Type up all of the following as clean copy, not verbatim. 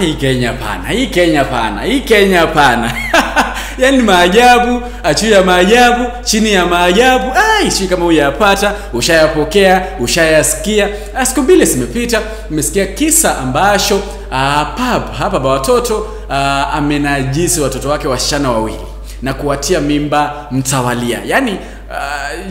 Hii Kenya pana, hii Kenya pana, hii Kenya pana. Yaani maajabu, juu ya maajabu, chini ya maajabu. Sijui kama huyapata, ushayapokea, ushayasikia. Siku mbili zimepita, nimesikia kisa ambacho hapa baba watoto amenajisi watoto wake wasichana wawili na kuwatia mimba mtawalia. Yaani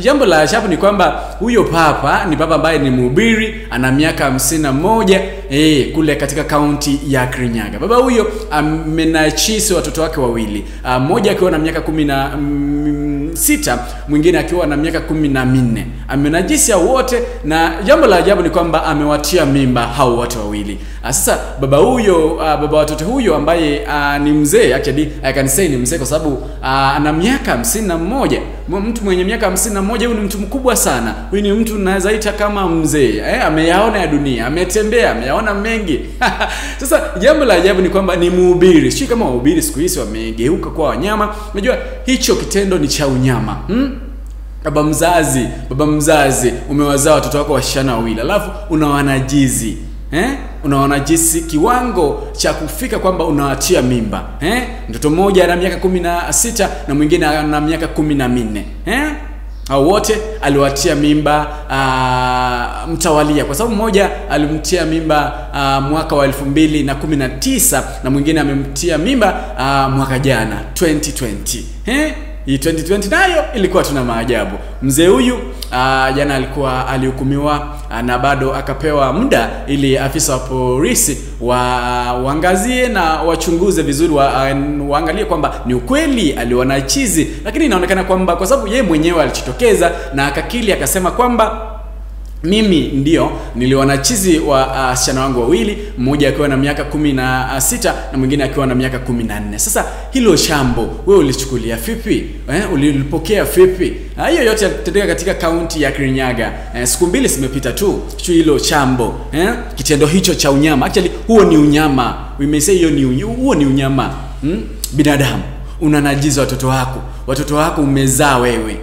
jambo la ajabu ni kwamba huyo papa ni baba ambaye ni mhubiri, ana miaka 51 kule katika kaunti ya Kirinyaga. Baba huyo amenajisi watoto wake wawili, mmoja akiwa na miaka 16, mwingine akiwa na miaka 14. Amenajisi hao wote, na jambo la ajabu ni kwamba amewatia mimba hao wote wawili. Sasa baba huyo, baba watoto huyo ambaye ni mzee, actually I can say ni mzee kwa sababu ana miaka 51. Mtu mwenye miaka 51 huyu ni mtu mkubwa sana. Huyu ni mtu naweza ita kama mzee. Ameyaona ya dunia, ametembea, ameyaona mengi. Sasa jambo la ajabu ni kwamba ni mhubiri. Sio kama wahubiri siku hizi wamegeuka kwa wanyama. Unajua hicho kitendo ni cha unyama. Baba mzazi umewazaa watoto wako wasichana wawili, alafu unawanajizi. Unawanajisi kiwango cha kufika kwamba unawatia mimba. Mtoto mmoja ana miaka 16 na mwingine ana miaka 14. Hao wote aliwatia mimba mtawalia, kwa sababu mmoja alimtia mimba mwaka wa 2019 na mwingine amemtia mimba mwaka jana 2020. Hii 2020 nayo ilikuwa tuna maajabu. Mzee huyu jana alikuwa alihukumiwa na bado akapewa muda ili afisa wa polisi waangazie na wachunguze vizuri, waangalie kwamba ni ukweli aliwanachizi. Lakini inaonekana kwamba kwa sababu yeye mwenyewe alijitokeza na akakili akasema kwamba mimi ndio niliwanachizi wa wasichana wangu wawili, mmoja akiwa na miaka 16 na mwingine akiwa na miaka 14. Sasa hilo shambo wewe ulichukulia vipi? Ulilipokea vipi? Hiyo yote yalitendeka katika kaunti ya Kirinyaga. Siku mbili zimepita tu hilo shambo, kitendo hicho cha unyama. Actually huo ni unyama. We may say hiyo ni huo ni unyama. Binadamu unanajiza watoto wako. Watoto wako umezaa wewe.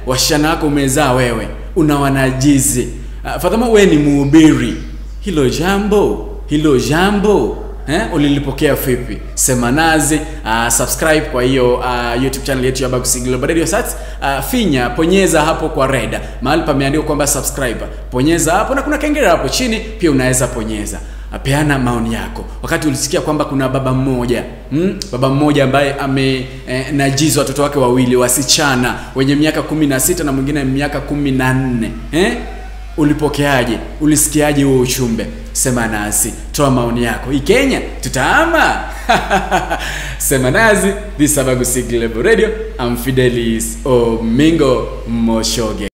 Wasichana wako umezaa wewe. Unawanajizi. Fadhama wewe ni mhubiri. Hilo jambo ulilipokea vipi? Sema nazi, subscribe kwa hiyo YouTube channel yetu ya Abagusii Global Radio Sats. Finya, ponyeza hapo kwa red mahali pameandikwa kwamba subscribe. Ponyeza hapo, na kuna kengele hapo chini pia unaweza ponyeza. Peana maoni yako. Wakati ulisikia kwamba kuna baba mmoja, baba mmoja ambaye amenajizwa watoto wake wawili wasichana wenye miaka 16 na mwingine miaka 14. Ulipokeaje? Ulisikiaje huo uchumbe? Sema nasi, toa maoni yako. Hii Kenya tutaama. Sema nasi, this is Abagusii Global Radio. I'm Fidelis Omingo Moshoge.